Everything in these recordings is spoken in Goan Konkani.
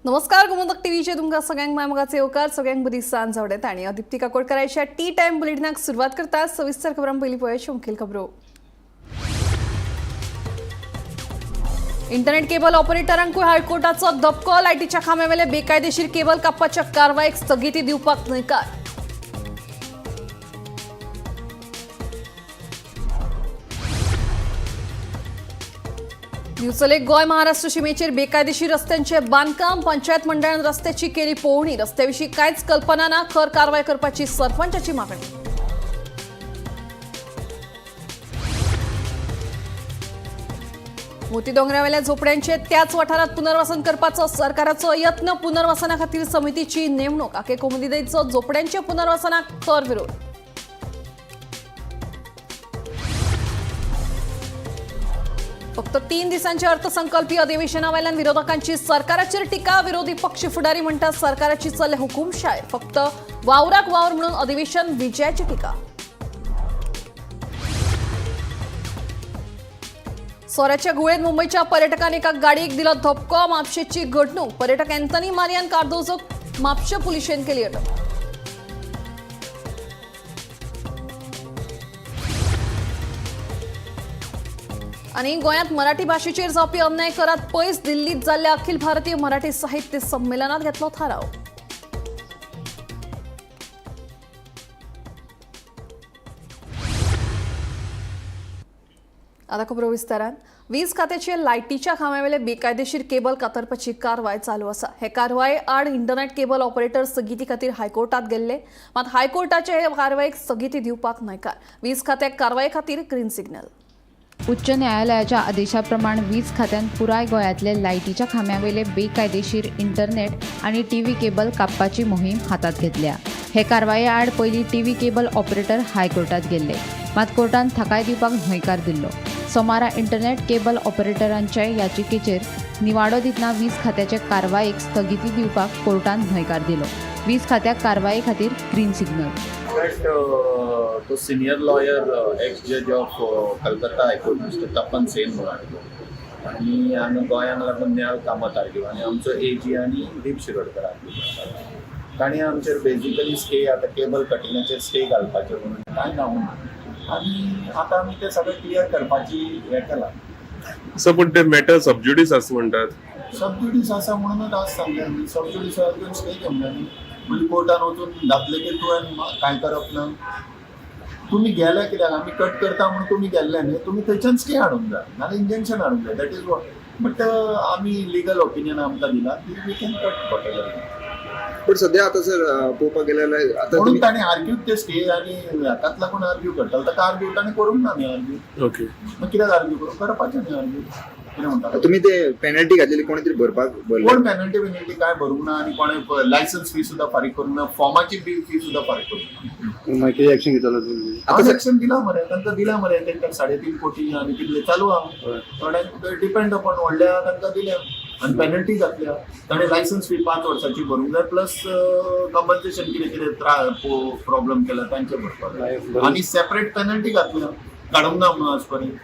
नमस्कार, गोमंतक टीव्हीचे तुमकां सगळ्यांक माय मोगाचे येवकार. सगळ्यांक बरी सांज आवडत आणि दीप्ती काकोडकराच्या टी टायम बुलेटिनाक सुरवात करता. सविस्तर खबरां पयलीं पळोवया मुखेल खबरो. इंटरनेट केबल ऑपरेटरांकूय हायकोर्टाचो धपको. लायटीच्या खांब्यावेले बेकायदेशीर केबल कापपाच्या कारवायेक स्थगिती दिवपाक न्हयकार. दिवचले गोंय महाराष्ट्र शिमेचेर बेकायदेशीर रस्त्यांचे बांदकाम. पंचायत मंडळान रस्त्याची केली पळोवणी. रस्त्याविशीं कांयच कल्पना ना. खर कारवाय करपाची सरपंचाची मागणी. मोती डोंगरावेल्या झोपड्यांचे त्याच वाठारात पुनर्वसन करपाचो सरकाराचो यत्न. पुनर्वसना खातीर समितीची नेमणूक. आके कोमुनिदादीचो झोपड्यांच्या पुनर्वसनाक खर विरोध. फक्त 3 दिसांच्या अर्थसंकल्पीय अधिवेशनावेल्यान विरोधकांची सरकाराचेर टीका. विरोधी पक्ष फुडारी म्हणटात, सरकाराची चल्ल्या हुकुमशाय. फक्त वावराक वावर म्हणून अधिवेशन. विजयाची टीका. सोऱ्याच्या घुंवळेत मुंबईच्या पर्यटकांनी एका गाडयेक दिलो धपको. म्हापशेची घडणूक. पर्यटक अँथनी मारियान कार्दोजोक म्हापशे पुलिशेन केली अटक. आणि गोंयांत मराठी भाशेचेर जावपी अन्याय करात पयस. दिल्लीत जाल्ल्या अखिल भारतीय मराठी साहित्य संमेलनात घेतलो थाराव. आता खबरो विस्तारान. वीज खात्याचे लायटीच्या खांब्यावेले बेकायदेशीर केबल कातरपाची कारवाय चालू आसा. हे कारवाये आड इंटरनेट केबल ऑपरेटर स्थगिती खातीर हायकोर्टात गेल्ले. मात हायकोर्टाचे हे कारवायेक स्थगिती दिवपाक न्हयकार. वीज खात्याक कारवाये खातीर ग्रीन सिग्नल. उच्च न्यायालयाच्या आदेशाप्रमाण वीज खात्यान पुराय गोंयांतले लायटीच्या खांब्यावेले बेकायदेशीर इंटरनेट आनी टीव्ही केबल कापपाची मोहीम हातांत घेतल्या. हे कारवाये आड पयलीं टीव्ही केबल ऑपरेटर हायकोर्टात गेल्ले, मात कोर्टान थाकाय दिवपाक न्हयकार दिल्लो. सोमारा इंटरनेट केबल ऑपरेटरांच्या याचिकेचेर निवाडो दितना वीज खात्याचे कारवायेक स्थगिती दिवपाक कोर्टान न्हयकार दिलो. वीज खात्याक कारवाये खातीर ग्रीन सिग्नल. इनफॅक्ट तो senior lawyer, ex judge of Calcutta High Court, Mister Tapan Sen म्हणून, आनी हांगा गोंयांक लागून न्याल कामत आर्ग्यू आनी आमचो ए जी आनी दीप शिरोडकर आर्ग्यू. तांणी आमचेर बेजिकली स्टे, आतां केबल कटिंगाचेर स्टे घालपाचें म्हणून कांय ना म्हणून आनी आतां आमी तें सगळें क्लियर करपाची हें केलां. सर, पण ते मॅटर सबज्युडीस आसा म्हणटात. सबज्युडीस आसा म्हणूनच आज सांगलें आमी. सबज्युडीस अजून स्टे घेवंक जाय न्ही. म्हणजे कोर्टान वचून घातलें की तुवें कांय करप ना. तुमी गेले कित्याक? आमी कट करता म्हणून तुमी गेल्ले न्ही. तुमी थंयच्यान स्टे हाडूंक जाय, नाल्यार इंजंक्शन हाडूंक जाय. That is what. But आमी लिगल ओपिनियन आमकां दिला की we can cut whatever. पण सध्या आता सर, पळोवपाक गेल्यार आता म्हणून तुमी ताणें आर्ग्यू ते स्टे आनी हाकाच लागून आर्ग्यू करतालो. ताका आर्ग्यू ताणें करूंक ना न्ही आर्ग्यू. मग कित्याक आर्ग्यू करूं? करपाचें न्ही आर्ग्यू. कितें म्हणटा? तुमी ते पेनल्टी घातलेली, कोणी तरी भरपाक भरले? कोण पेनल्टी बिनल्टी काय भरूंक ना आनी कोणें लायसन्स फी सुद्दां फारीक करूंक ना, फॉर्माची बी फी सुद्दां फारीक करूंक ना. मागीर कितें एक्शन घेतलो तुमी? आता एक्शन दिला मरे तांकां, दिला मरे तांकां. 3.5 कोटी आनी कितले चालू आहा. थोड्यांक डिपेंड अपॉन व्हडल्या तांकां दिल्या आनी पेनल्टी घातल्या. ताणें लायसन्स फी 5 वर्साची भरूंक जाय, प्लस कंपन्सेशन कितें कितें प्रॉब्लम केला तांचे भरपाक जाय आनी सेपरेट पेनल्टी घातल्या, काडूंक ना म्हणून आज पर्यंत.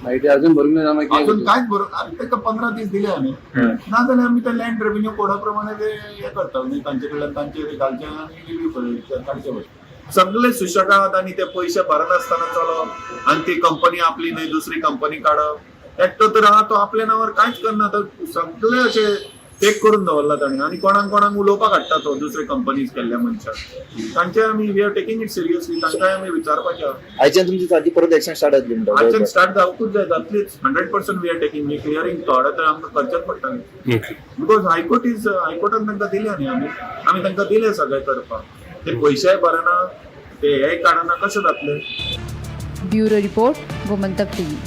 मागीर ते अजून भरूंक ना जाल्यार मागीर अजून कितें? कांयच भरूंक. आनी ताका 15 दीस दिले आमी. ना जाल्यार आमी ते लँड रेव्हेन्यू कोडा प्रमाणे ते हे करता न्ही, तांचे कडल्यान तांचे घालचे आनी रिव्यू काडचे पडटा. सगळे सुशेगाद आनी ते पयशे भरनासतना चलप आनी ती कंपनी आपली न्हय, दुसरी कंपनी काडप. एकटो तर आहा तो आपल्या नांवार कांयच करना. तर सगळे अशे टेक करून दवरला ताणें आनी कोणाक कोणाक उलोवपाक हाडटा तो दुसरे कंपनीज केल्ल्या मनशाक. तांचे आमी, we are taking it seriously. तांकांय आमी विचारपाचें आहा. आयच्यान तुमची सारकी परत एक्शन स्टार्ट जातली आजच्यान म्हणटा? स्टार्ट जावकूच जाय, जातलीच. 100% we are taking clearing. थोडे तर आमकां करचेंच पडटलें because high court is, हायकोर्टान तांकां दिले न्ही. आमी आमी तांकां दिले सगळें करपाक. ते पयशेय भरना, ते हे काडना, कशें जातलें? Bureau report, Gomantak TV.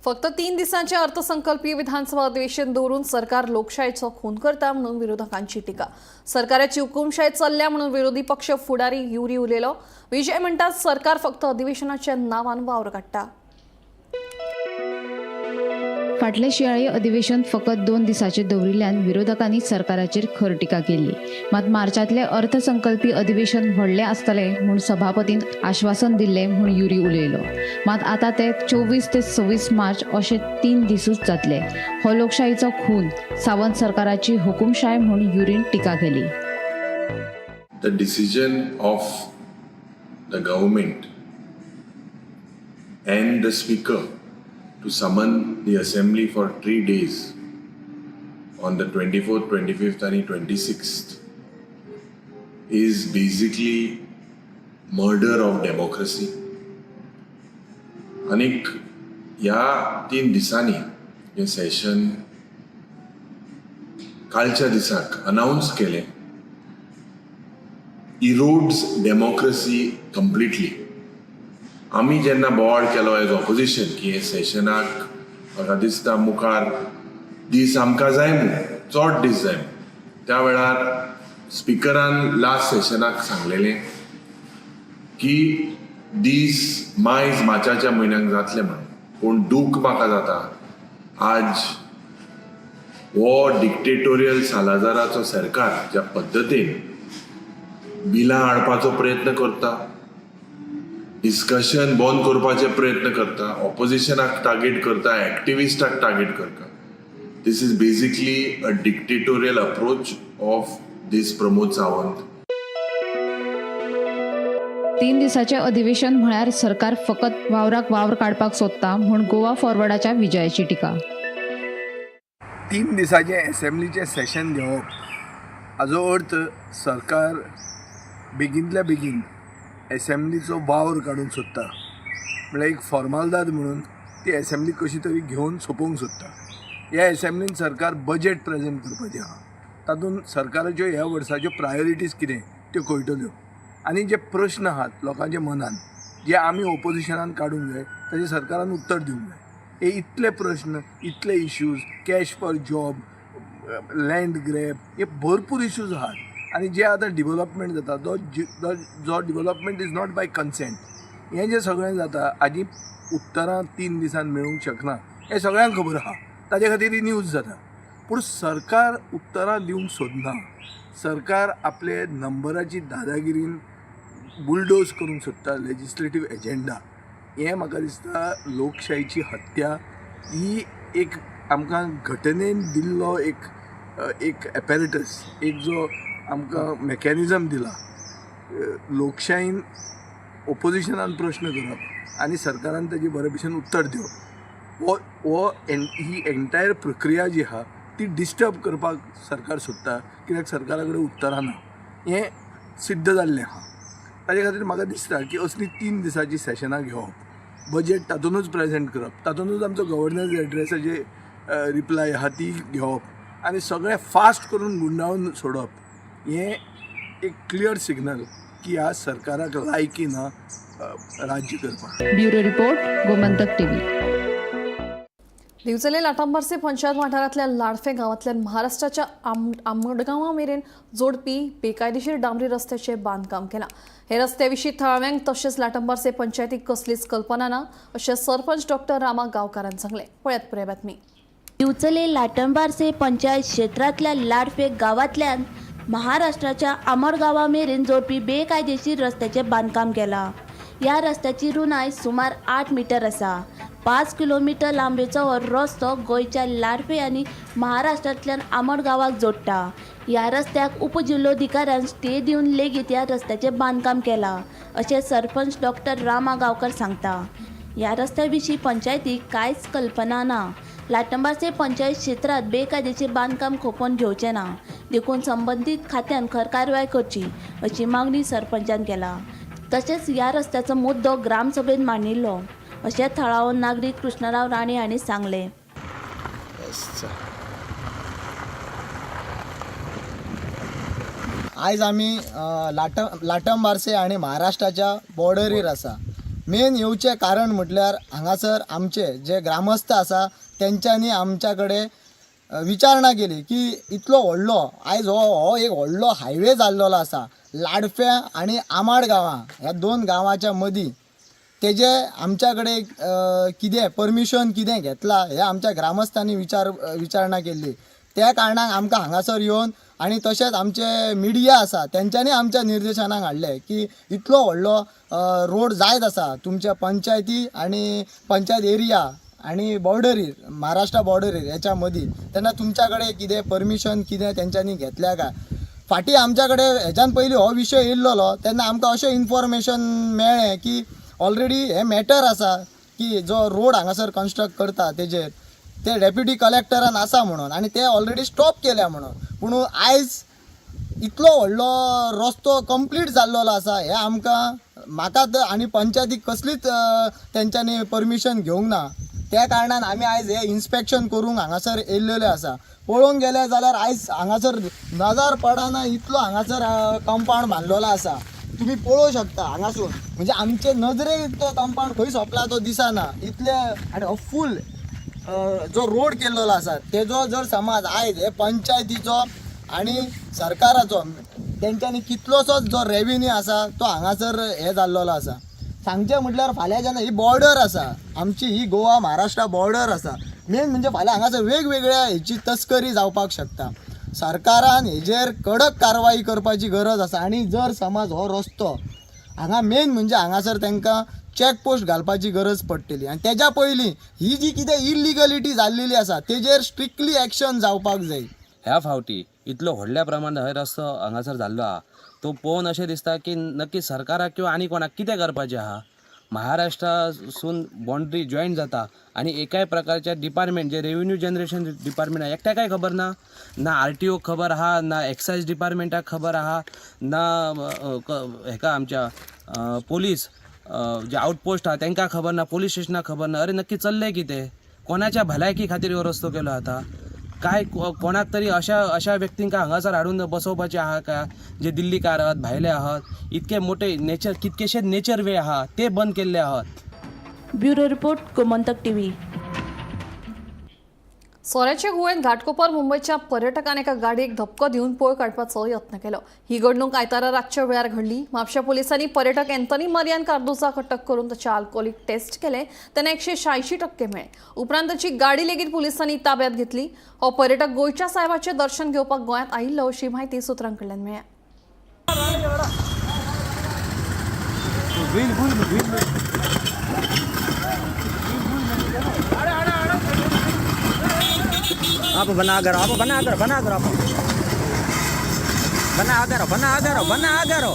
फक्त 3 दिसांचे अर्थसंकल्पीय विधानसभा अधिवेशन दवरून सरकार लोकशायेचो खून करता म्हणून विरोधकांची टीका. सरकाराची हुकुमशाय चल्ल्या म्हणून विरोधी पक्ष फुडारी युरी उलयलो. विजय म्हणटात, सरकार फक्त अधिवेशनाच्या नावान वावर काडटा. फाटले शिंयाळी अधिवेशन फकत 2 दिसाचें दवरिल्ल्यान विरोधकांनी सरकाराचेर खर टिका केल्ली. मात मार्चांतले अर्थसंकल्पी अधिवेशन व्हडलें आसतलें म्हूण सभापतीन आश्वासन दिल्लें म्हूण युरी उलयलो. मात आतां ते 24 ते 26 मार्च अशे 3 दिसूच जातले. हो लोकशाहीचो खून, सावंत सरकाराची हुकुमशाय म्हूण युरीन टिका केली. The decision of the government and the speaker to summon the assembly for 3 days on the 24th, 25th and 26th is basically murder of democracy. आनीक ह्या 3 दिसांनी हें सेशन कालच्या दिसाक अनावन्स केलें इरोड्स डेमोक्रेसी कंप्लिटली. आमी जेन्ना बोवाळ केलो एज ऑपोजिशन की हे सेशनाक म्हाका दिसता मुखार दीस आमकां जाय म्हूण, चड दीस जाय म्हूण, त्या वेळार स्पिकरान लास्ट सेशनाक सांगलेलें की दीस मायज मार्चाच्या म्हयन्याक जातले म्हणून. पूण दूख म्हाका जाता आज हो डिक्टेटोरियल सालाजाराचो सरकार ज्या पद्दतीन बिलां हाडपाचो प्रयत्न करता, डिस्कशन बंद करपाचे प्रयत्न करता, ऑपोजिशनाक टार्गेट करता, एक्टिविस्टाक टार्गेट करता. This is basically a dictatorial approach of this Pramod Sawant. 3 दिसाचें अधिवेशन म्हळ्यार सरकार फकत वावराक वावर काडपाक सोदता म्हूण गोवा फॉरवर्डाच्या विजयाची टिका. 3 दिसाचें एसेंब्लीचें सेशन घेवप हाजो अर्थ सरकार बेगीनतल्या बेगीन एसेंब्लीचो वावर काडूंक सोदता, म्हळ्यार एक फॉर्मालदाद म्हणून ती एसेंब्ली कशी तरी घेवन सोंपोवंक सोदता. ह्या एसेंब्लीन सरकार बजेट प्रेजेंट करपाचें आहा, तातूंत सरकाराच्यो ह्या वर्साच्यो प्रायोरिटीज कितें त्यो कळटल्यो आनी जे प्रश्न आहात लोकांच्या मनान जे आमी ओपोजिशनान काडूंक जाय ताजें सरकारान उत्तर दिवंक जाय. हे इतले प्रश्न, इतले issues, cash for job, land grab, हे भरपूर इश्यूज आहात आनी जे आतां डिवलपमेंट जाता जो development is not by consent, हें जें सगळें जाता हाजी उत्तरां 3 दिसान मेळूंक शकना हें सगळ्यांक खबर आहा, ताजे खातीर ही न्यूज जाता. पूण सरकार उत्तरां दिवंक सोदना, सरकार आपले नंबराची दादागिरीन बुलडोज करूंक सोदता लेजिस्लेटीव एजेंडा. हें म्हाका दिसता लोकशाहीची हत्या. ही एक आमकां घटनेन दिल्लो एक एपॅरेटस, एक जो आमकां मॅकॅनिजम दिला लोकशाहीन ओपोजिशनान प्रश्न करप आनी सरकारान ताजे बरे भशेन उत्तर दिवप, हो ही एंटायर प्रक्रिया जी आहा ती डिस्टर्ब करपाक सरकार सोदता, कित्याक सरकारा कडेन उत्तरां ना हें सिद्ध जाल्लें आहा. ताजे खातीर म्हाका दिसता की असली 3 दिसांची सेशनां घेवप, बजेट तातुनूच प्रेजेंट करप, तातुनूच आमचो गव्हर्नर एड्रेसाचे रिप्लाय आहा ती घेवप आनी सगळें फास्ट करून गुंडाळून सोडप, हें एक क्लियर सिग्नल की ह्या सरकाराक लायकी ना राज्य करपाक. Bureau report, Gomantak TV. Divchale Latambarse panchayat वाठारांतल्या लाडफें गांवांतल्यान महाराष्ट्राच्या आमडगांवा मेरेन जोडपी बेकायदेशीर डांबरी रस्त्याचें बांदकाम केलां. हे रस्त्या विशीं थळाव्यांक तशेंच लाटंबार्से पंचायतीक कसलीच कल्पना ना अशें सरपंच डॉक्टर रामा गांवकारान सांगलें. पळयात पुराय बातमी. दिवचले लाटंबार्से पंचायत क्षेत्रांतल्या लाडफे गांवांतल्यान महाराष्ट्राच्या आमडगांवा मेरेन जोडपी बेकायदेशीर रस्त्याचें बांदकाम केलां. ह्या रस्त्याची रुंदाय सुमार 8 मिटर आसा. 5 किलोमिटर लांबेचो हो रस्तो गोंयच्या लाडफे आनी महाराष्ट्रांतल्यान आमडगांवाक जोडटा. ह्या रस्त्याक उपजिल्लोधिकाऱ्यान स्टे दिवन लेगीत ह्या रस्त्याचें बांदकाम केलां अशें सरपंच डॉक्टर रामा गांवकर सांगता. ह्या रस्त्या विशीं पंचायतीक कांयच कल्पना ना. लाटंबार्से पंचायत क्षेत्रांत बेकायदेशीर बांदकाम खोपोवन घेवचें ना, देखून संबंदीत खात्यान खर कारवाय करची अशी मागणी सरपंचान केला. तशेंच ह्या रस्त्याचो मुद्दो ग्रामसभेत मांडिल्लो अशें थळावो नागरीक कृष्णराव राणे हांणी सांगलें. आयज आमी लाटंबार्से आनी महाराष्ट्राच्या बॉर्डरीर आसा. मेन येवचें कारण म्हटल्यार हांगासर आमचे जे ग्रामस्थ आसा तेंच्यांनी आमच्या कडेन विचारणा केली की इतलो व्हडलो आयज हो एक व्हडलो हायवे जाल्लो आसा लाडफ्या आनी आमाड गांवां ह्या 2 गांवाच्या मदीं तेजे आमच्या कडेन कितें परमिशन कितें घेतलां हें आमच्या ग्रामस्थांनी विचारणा केल्ली. त्या कारणान आमकां हांगासर येवन आनी तशेंच आमचे मिडिया आसा तेंच्यांनी आमच्या निर्देशनाक हाडलें की इतलो व्हडलो रोड जायत आसा तुमच्या पंचायती आनी पंचायत एरिया आनी बॉर्डरीर, महाराष्ट्रा बॉर्डरीर हेच्या मदीं, तेन्ना तुमच्या कडेन कितें परमिशन कितें तेंच्यांनी घेतल्या काय. फाटीं आमच्या कडेन हेच्यान पयलीं हो विशय येयल्लो तेन्ना आमकां अशें इन्फॉर्मेशन मेळ्ळें की ऑलरेडी हें मॅटर आसा की जो रोड हांगासर कन्स्ट्रक्ट करता तेजेर ते डेप्युटी कलेक्टरान आसा म्हणून आनी ते ऑलरेडी स्टॉप केल्या म्हणून. पूण आयज इतलो व्हडलो रस्तो कंप्लीट जाल्लो आसा हें आमकां, म्हाका तर आनी पंचायतीक कसलीच तेंच्यांनी परमिशन घेवंक ना. त्या कारणान आमी आयज हें इन्स्पेक्शन करूंक हांगासर येयल्लेले आसा. पळोवंक गेले जाल्यार आयज हांगासर नजर पडना इतलो हांगासर कंपावंड बांदलेलो आसा. तुमी पळोवंक शकता हांगासून, म्हणजे आमचे नजरेक तो कंपावंड खंय सोंपला तो दिसना इतले. आनी हो फूल जो रोड केल्लो आसा तेजो जर समज आयज हे पंचायतीचो आनी सरकाराचो तेंच्यांनी कितलोसोच जो रेवेन्यू आसा तो हांगासर हे जाल्लो आसा. सांगचें म्हटल्यार फाल्यां जेन्ना ही बॉर्डर आसा आमची, ही गोवा महाराष्ट्रा बॉर्डर आसा, मेन म्हणजे फाल्यां हांगासर वेगवेगळ्या हेची तस्करी जावपाक शकता. सरकारान हेजेर कडक कारवाई करपाची गरज आसा. आनी जर समज हो रस्तो हांगा मेन म्हणजे हांगासर तांकां चॅक पोस्ट घालपाची गरज पडटली आनी तेज्या पयलीं ही जी कितें इलिगलिटी जाल्लेली आसा तेजेर स्ट्रिक्टली एक्शन जावपाक जाय. ह्या फावटी इतलो व्हडल्या प्रमाणात हय रस्तो हांगासर जाल्लो आहा तो पळोवन अशें दिसता की नक्की सरकाराक किंवा आनी कोणाक कितें करपाचें आहा. महाराष्ट्रासून बाउंड्री जॉयन जाता आनी एकाय प्रकारच्या डिपार्टमेंट जे रेवेन्यू जनरेशन डिपार्टमेंट आहा एकट्याकय खबर ना, ना आर टी ओक खबर आहा, ना एक्सायज डिपार्टमेंटाक खबर आहा, ना हेका आमच्या पोलीस जे आउटपोस्ट आहा तांकां खबर ना, पोलीस स्टेशनाक खबर ना. अरे नक्की चल्लें कितें, कोणाच्या भलायकी खातीर हो रस्तो केलो आतां काय कोणाक तरी अशा अशा व्यक्तींका हांगासर हाडून बसोवपाचे आहा काय जे दिल्लीकार आहात, भायले आहात. इतके मोठे नेचर, कितकेशे नेचर वे आहा ते बंद केल्ले आहात. Bureau report, Gomantak TV. सोऱ्याच्या गुवेन Ghatkopar मुंबयच्या पर्यटकान एका गाडयेक धपको दिवन पळ काडपाचो यत्न केलो. ही घडणूक आयतारा रातच्या वेळार घडली. म्हापशा पोलिसांनी पर्यटक एंथनी मारियान कार्दोजाक अटक करून ताचे आल्कोहोलीक टेस्ट केले तेन्ना 186% मेळ्ळे. उपरांत ताची गाडी लेगीत पोलिसांनी ताब्यात घेतली. हो पर्यटक गोंयच्या साहेबाचें दर्शन घेवपाक गोंयांत आयिल्लो अशी म्हायती सुत्रां कडल्यान मेळ्ळ्या. आप बना करो, आप बना करो, बना करो, आप बना करो, बना करो, बना करो.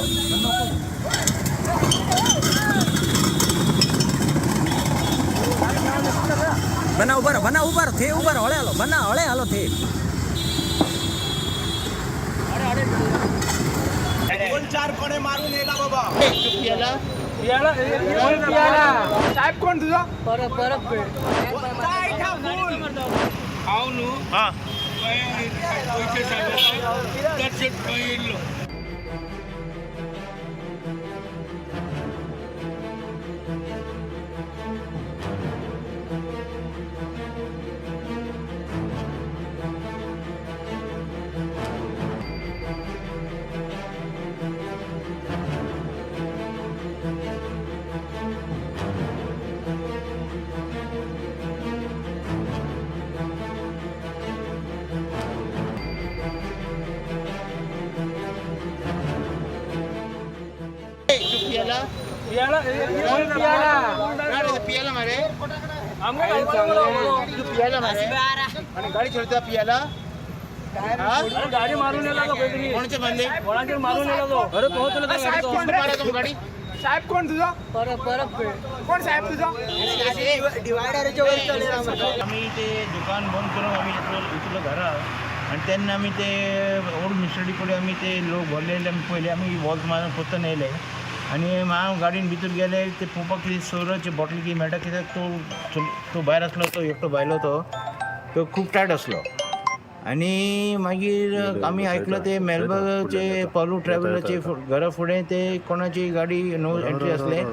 बना उभा रहो, बना उभा रहो, थे उभा रहो, हळे हालो, बना हळे हालो थे. दोन चार कोणे मारून येला बाबा. साहेब कोण तुझा? परत परत हांव न्हू पयशे येयल्लो. गाडी चलता पियाला गाडी मारून कोणाचे बांधले कोणाचे मारून अरे गाडी. साहेब कोण तुझा? परत परत कोण साहेब तुझा? डिवायडराच्या वयर चलयला. आमी ते दुकान बंद करून आमी येतलो घरा आनी तेन्ना आमी ते ओल्ड मिस्टरी कडेन आमी ते लोक भरलेले आमी पयले आमी वॉल्स मारून परतून येयले आनी हांव गाडयेन भितर गेले ते पळोवपाक कितें सोरोचे बॉटल कितें मेळटा कित्याक तो तो भायर आसलो, तो एकटो भायलो, तो तो खूब टायट आसलो. आनी मागीर आमी आयकलो ते मेलबर्गचे पालू ट्रॅव्हलाचे घरा फुडें ते कोणाची गाडी नो एंट्री आसले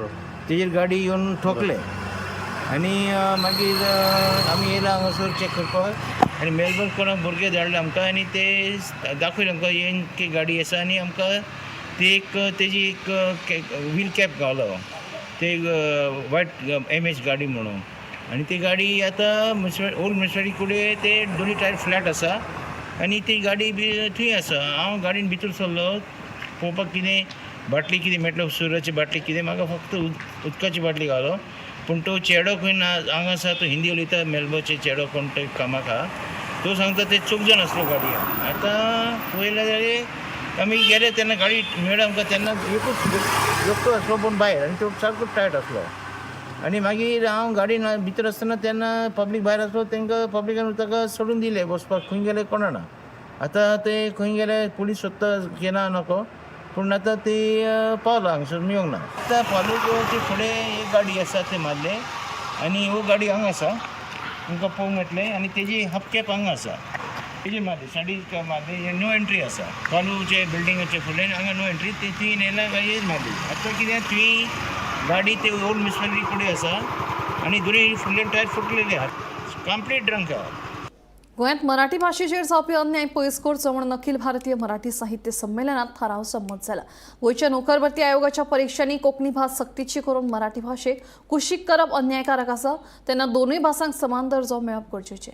तेजेर गाडी येवन ठोकले. आनी मागीर आमी येयला हांगासर चॅक करपाक आनी मेलबर्न कोणाक भुरगे धाडले आमकां आनी ते दाखयले आमकां ही गाडी आसा आनी आमकां ती एक तेजी एक व्हील कॅप गावलो. ते वायट एम एच गाडी म्हणून. आनी ती गाडी आतां मुन्सिपल ओल्ड मुन्सिपालिटी कडेन ते दोनी टायर फ्लॅट आसा आनी ती गाडी बी थंय आसा. हांव गाडयेन भितर सरलो पळोवपाक कितें बाटली कितें मेळटलो, सुराची बाटली कितें, म्हाका फक्त उदकाची बाटली घालो. पूण तो चेडो खंय ना हांगा आसा, तो हिंदी उलयता, मेलबोचे चेडो कोण तो कामाक आहा, तो सांगता ते चौग जाण आसलो गाडयेन. आतां पळयलें जाल्यार आमी गेले तेन्ना गाडी मेळ्ळी आमकां तेन्ना एकूच एकटो आसलो पूण भायर, आनी तो सारको टायट आसलो. आनी मागीर हांव गाडयेन भितर आसतना तेन्ना पब्लीक भायर आसलो, तांकां पब्लिकान ताका सोडून दिलें वचपाक, खंय गेले कोणा ना. आतां ते खंय गेले पुलीस सोदता घेना नको, पूण आतां ती पावलो हांगसर मेळूंक ना. आतां पालूचे फुडें एक गाडी आसा ते मारले आनी ह्यो गाडी हांगा आसा तुमकां पळोवंक मेळटलें, आनी तेजी हाफ कॅप हांगा आसा, तेजी मारली साडी मारली. नो एंट्री आसा पालूचे बिल्डिंगाचे फुडल्यान, हांगा नो एंट्री, ती थंय नेल्या गाडयेर मारली. आतां कितें थंय गाडी ते ओल्ड मुन्सिपालिटी कडेन आसा आनी दोनूय फुडल्यान टायर फुटलेले आहात, कंप्लीट ड्रंक आहा. गोंयांत मराठी भाशेचेर जावपी अन्याय पयस करचो म्हणून अखिल भारतीय मराठी साहित्य संमेलनात थाराव संमत जाला. गोंयच्या नोकर भरती आयोगाच्या परिक्षांनी कोंकणी भास सक्तीची करून मराठी भाशेक कुशीक करप अन्यायकारक आसा, तेन्ना दोनूय भासांक समान दर्जो मेळप गरजेचें.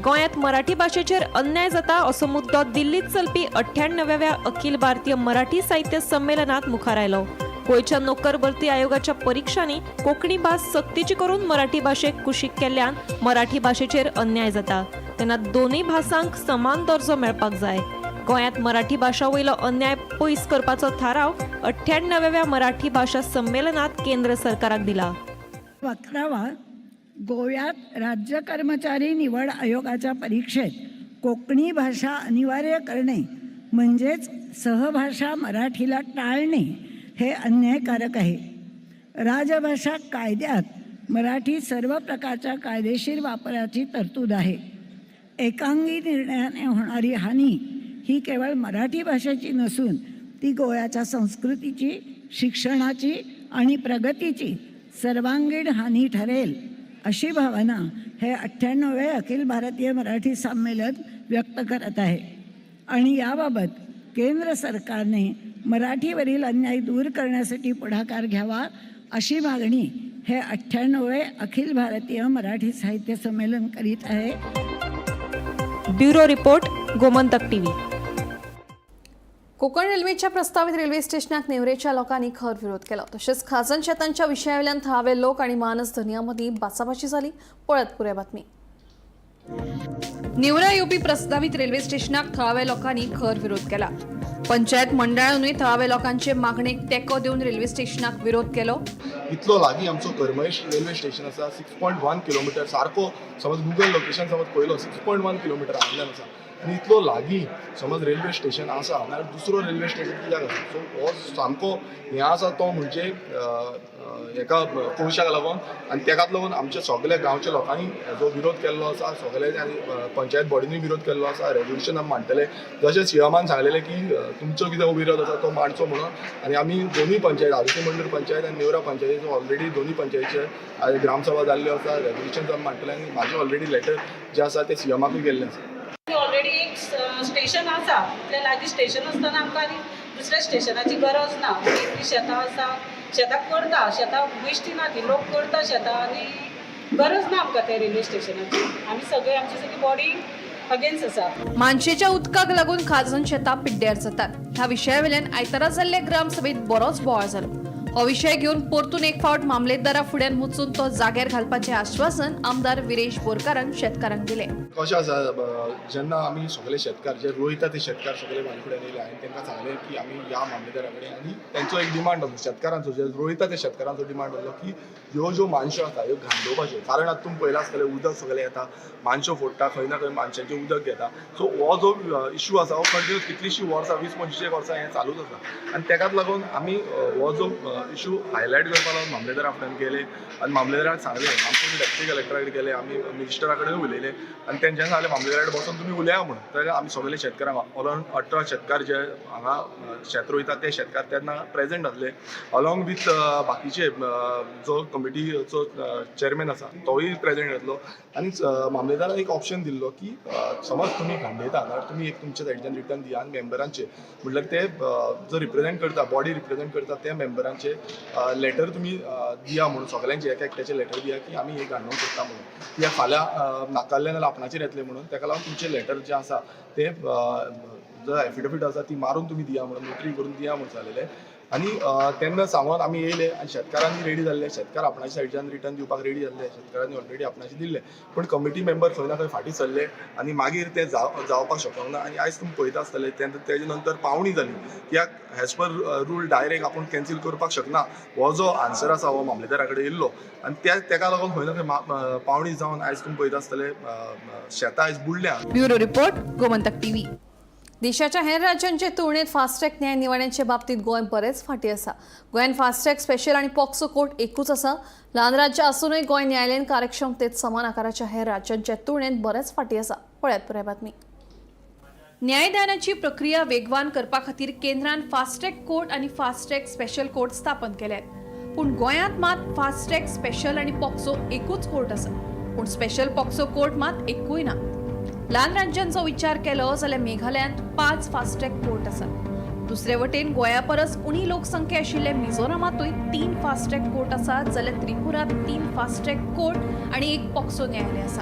गोंयांत मराठी भाशेचेर अन्याय जाता असो मुद्दो दिल्लीत चलपी 98व्या अखिल भारतीय मराठी साहित्य संमेलनात मुखार आयलो. गोंयच्या नोकर भरती आयोगाच्या परिक्षांनी कोंकणी भास सक्तीची करून मराठी भाशेक कुशीक केल्ल्यान मराठी भाशेचेर अन्याय जाता, तेन्ना दोनूय भासांक समान दर्जो मेळपाक जाय. गोंयांत मराठी भाशा वयलो अन्याय पयस करपाचो थाराव 98व्या मराठी भाशा संमेलनात केंद्र सरकाराक दिला. 11वा, गोव्यात राज्य कर्मचारी निवड आयोगाच्या परीक्षेत कोकणी भाषा अनिवार्य करणे म्हणजेच सहभाषा मराठीला टाळणे हे अन्यायकारक आहे. राजभाषा कायद्यात मराठी सर्व प्रकारच्या कायदेशीर वापराची तरतूद आहे. एकांगी निर्णयाने होणारी हानी ही केवळ मराठी भाषेची नसून ती गोव्याच्या संस्कृतीची, शिक्षणाची आणि प्रगतीची सर्वांगीण हानी ठरेल अशी भावना हे 98वे अखिल भारतीय मराठी संमेलन व्यक्त करत आहे आणि याबाबत केंद्र सरकारने मराठीवरील अन्याय दूर करण्यासाठी पुढाकार घ्यावा अशी मागणी हे 98वे अखिल भारतीय मराठी साहित्य संमेलन करीत आहे. Bureau report, Gomantak TV. Konkan रेल्वेच्या प्रस्तावित रेल्वे स्टेशनाक नेवरेच्या लोकांनी खर विरोध केलो. तशेंच खाजन शेतांच्या विशयावेल्यान थळावे लोक आणि मानस धनया बाचाबाची जाली. पळत पुराय बातमी. नेवरा येवपी प्रस्तावित रेल्वे स्टेशनाक थळाव्या लोकांनी खर विरोध केला. पंचायत मंडळानूय थळाव्या लोकांचे मागणेक तेंको दिवन रेल्वे स्टेशनाक विरोध केलो. इतलो लागीं आमचो करमळी रेल्वे स्टेशन आसा, 6.1 किलोमिटर सारको. समज गुगल लोकेशन समज पळयलो, 6.1 किलोमिटर हांगल्यान आसा आनी इतलो लागीं समज रेल्वे स्टेशन आसा नाल्यार दुसरो रेल्वे स्टेशन कित्याक आसा? सो हो सामको हें आसा तो म्हणजे हेका कोळशाक लागून आनी तेकाच लागून आमच्या सगल्या गांवच्या लोकांनी हेजो विरोध केल्लो आसा. सगळे आनी पंचायत बॉडीनूय विरोध केल्लो आसा. रेजोल्युशन आमी मांडटले, जशें सीएमान सांगलेलें की तुमचो कितें विरोध आसा तो मांडचो म्हणून. आनी आमी दोनूय पंचायत, आरोसी मंडळ पंचायत आनी नेवरा पंचायतीचो ऑलरेडी दोनूय पंचायतीचे ग्रामसभा जाल्ल्यो आसा. रेजोल्युशन आमी मांडटले आनी म्हाजें ऑलरेडी लेटर जें आसा तें सीएमाकूय गेल्लें आसा. ऑलरेडी एक स्टेशन आसा, इतलें लागीं स्टेशन आसतना आमकां आनी दुसऱ्या स्टेशनाची गरज ना. इतलीं शेतां आसा, शेतां करता, शेतां बेश्टी ना ती, लोक करता शेतां आनी गरज ना आमकां त्या रेल्वे स्टेशनाची. आमी सगळे, आमची सगळी बॉडी अगेन्स्ट आसा. मानशेच्या उदकाक लागून खाजन शेतां पिड्ड्यार जातात. ह्या विशयावेल्यान आयतारा जाल्ले ग्रामसभेत बरोच बोवाळ जालो. हो विशय घेवन परतून एक फावट मामलेदारा फुड्यान वचून तो जाग्यार घालपाचें आश्वासन आमदार विरेश बोरकारान शेतकारांक दिलें. कशें आसा, जेन्ना आमी सगळे शेतकार जे रोयता ते शेतकार सगळे म्हाजे फुड्यान येयले, हांवें तांकां सांगलें की आमी ह्या मामलेदारा कडेन आनी तेंचो एक डिमांड आसलो, शेतकारांचो, जे रोयता ते शेतकारांचो डिमांड आसलो की ह्यो ज्यो मानश्यो आसा ह्यो घांडोवपाच्यो, कारण आतां तुमी पळयलां आसतलें, उदक सगळें येता, मानश्यो फोडटा, खंय ना खंय मानशांचें उदक घेता. सो हो जो इशू आसा हो कंटिन्यूस कितलींशीं वर्सां, 20-25 वर्सां हें चालूच आसा. आनी तेकाच लागून आमी हो जो इशू हायलायट करपा लागून मामलेदारा फुड्यान गेले आनी मामलेदाराक सांगलें. आमचे डेप्युटी कलेक्टरा कडेन गेले, आमी मिनिस्टरा कडेन उलयले आनी तेंच्यांनी सांगलें मामलेदारा कडेन बसून तुमी उलया म्हणून. तर आमी सगळे शेतकारांक, अरावंड 18 शेतकार जे हांगा शेत रोयतात ते शेतकार तेन्ना प्रेझेंट आसले, अलॉंग विथ बाकीचे जो कमिटीचो चेअरमॅन आसा तोय प्रेझेंट आसलो. आनी मामलेदाराक एक ऑप्शन दिल्लो की समज तुमी घांडयता जाल्यार तुमी एक तुमच्या सायडीच्यान रिटर्न दिया आनी मेंबरांचे, म्हटल्यार ते जो रिप्रेझेंट करता, बॉडी रिप्रेझेंट करता त्या मेंबरांचे आमचे लेटर तुमी दिया म्हणून, सगळ्यांचे एक एकट्याचे लेटर दिया की आमी हे घाणोवंक सोदता म्हणून, कित्याक फाल्यां नाकारले जाल्यार आपणाचेर येतले म्हणून. ताका लागून तुमचे लेटर जे आसा ते जो एफिडेवीट आसा ती मारून तुमी दिया म्हणून, नोटरी करून दिया म्हणून सांगलेले. आनी तेन्ना सांगून आमी येयले आनी शेतकारांनी रेडी जाल्ले, शेतकार आपणाच्या सायडच्यान रिटर्न दिवपाक रेडी जाल्ले, शेतकारांनी ऑलरेडी आपणाचे दिल्ले, पूण कमिटी मेंबर खंय ना खंय फाटीं सरले आनी मागीर ते जावपाक शकना. आनी आयज तुमी पळयता आसतले, तेजे नंतर पावणी जाली कित्याक एज पर रूल डायरेक्ट आपूण कॅन्सील करपाक शकना हो जो आन्सर आसा हो मामलेदारा कडेन येयल्लो आनी तेका लागून खंय ना खंय पावणी जावन आयज तुमी पळयता आसतले शेतां आयज बुडल्या. Bureau report, Gomantak TV. देशाच्या हेर राज्यांचे तुळनेत फास्टॅग न्याय निवाड्यांचे बाबतीत गोंय बरेंच फाटीं आसा. गोंयांत फास्टॅग स्पेशल आनी पॉक्सो कोर्ट एकूच आसा. ल्हान राज्य आसूनय गोंय न्यायालयीन कार्यक्षमतेत समान आकाराच्या हेर राज्यांचे तुळनेत बरेंच फाटीं आसा. पळयात पुराय बातमी. न्यायदानाची प्रक्रिया वेगवान करपा खातीर केंद्रान फास्टॅग कोर्ट आनी फास्टॅग स्पेशल कोर्ट स्थापन केल्यात, पूण गोंयांत मात फास्टॅग स्पेशल आनी पॉक्सो एकूच कोर्ट आसा, पूण स्पेशल पॉक्सो कोर्ट मात एकूय ना. ल्हान राज्यांचो विचार केलो जाल्यार मेघालयांत 5 फास्टॅग कोर्ट आसात. दुसरे वटेन गोंया परस उणी लोकसंख्या आशिल्ल्या मिझोरामांतूय 3 फास्टॅग कोर्ट आसात, जाल्यार त्रिपुरात 3 फास्टॅग कोर्ट आनी 1 पॉक्सो न्यायालय आसा.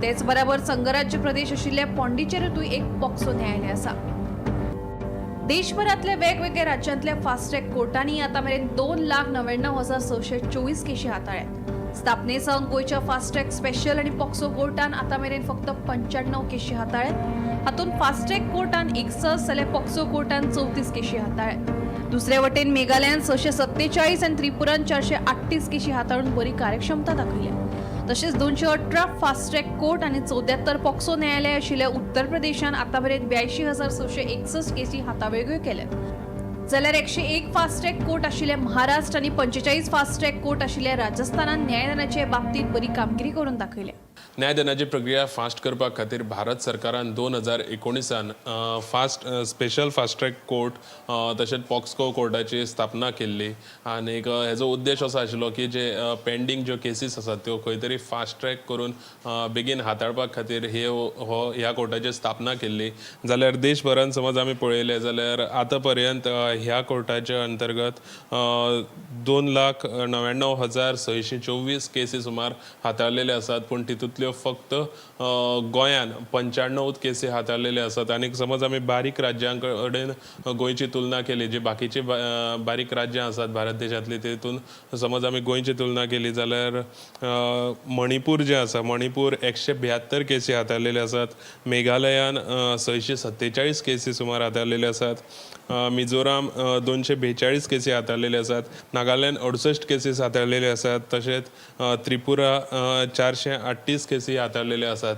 तेच बराबर संघराज्य प्रदेश आशिल्ल्या पॉंडिचेरीतूय 1 पॉक्सो न्यायालय आसा. देशभरांतल्या वेगवेगळ्या राज्यांतल्या फास्टॅग कोर्टांनी आतां मेरेन 2,99,624 केशी हाताळ्यात. स्थापने सावन गोंयच्या फास्टॅग स्पेशल आनी पॉक्सो कोर्टान आतां मेरेन फक्त 95 केशी हाताळ्यात. हातूंत फास्टॅग कोर्टान 61 जाल्यार पॉक्सो कोर्टान 34 केशी हाताळ्यात. दुसरे वटेन मेघालयान 647 आनी त्रिपुरान 438 केशी हाताळून बरी कार्यक्षमता दाखयल्या. तशेंच 218 फास्टॅग कोर्ट आनी 74 पॉक्सो न्यायालय आशिल्ल्या उत्तर प्रदेशान आतां मेरेन 82,661 केशी हातावेगळ्यो केल्यात, जाल्यार 101 फास्टॅग कोर्ट आशिल्ल्या महाराष्ट्र आनी 45 फास्टॅग कोर्ट आशिल्ल्या राजस्थानान न्यायदानाचे बाबतींत बरी कामगिरी करून दाखयल्या. न्यायदानाची प्रक्रिया फास्ट करपा खातीर भारत सरकारान 2019 स्पेशल फास्ट ट्रॅक कोर्ट तशेंच पॉक्सको कोर्टाची स्थापना केल्ली. आनीक हेजो उद्देश असो आशिल्लो की जे पेंडींग ज्यो केसीस आसात त्यो खंय तरी फास्ट ट्रॅक करून बेगीन हाताळपा खातीर ह्या कोर्टाची स्थापना केल्ली. जाल्यार देशभरान समज आमी पळयलें जाल्यार आतां पर्यंत ह्या कोर्टाच्या अंतर्गत 2,99,624 केसी सुमार हाताळलेले आसात, पूण तितूंतल्यो फक्त गोंयान 95 केसी हाताळलेले आसात. आनी समज आमी बारीक राज्यां कडेन गोंयची तुलना केली, जी बाकीची बारीक राज्यां आसात भारत देशांतली, तितून समज आमी गोंयची तुलना केली जाल्यार मणिपूर जें आसा, मणिपूर 172 केसी हाताळलेले आसात, मेघालयान 647 केसी सुमार हाताळलेले आसात, मिझोराम 242 केसी हाताळलेले आसात, नागालँड 68 केसीस हाताळलेले आसात, तशेंच त्रिपुरा 438 केसी हाताळलेले आसात.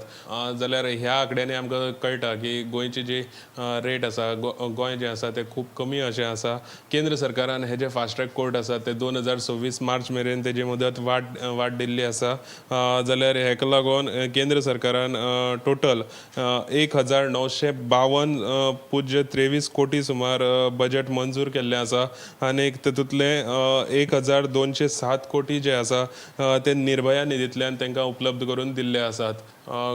जाल्यार ह्या आंकड्यांनी आमकां कळटा की गोंयची जी रेट आसा, गोंय जें आसा तें खूब कमी अशें आसा. केंद्र सरकारान हे जे फास्ट ट्रॅक कोर्ट आसा ते 2026 मार्च मेरेन तेजी मुदत वाड दिल्ली आसा. जाल्यार हेका लागून केंद्र सरकारान टोटल 1,952.23 कोटी सुमार बजेट मंजूर केल्लें आसा. आनीक तातूंतले 1,207 कोटी जे आसा ते निर्भया निधींतल्यान तांकां उपलब्ध करून दिल्ले आसात.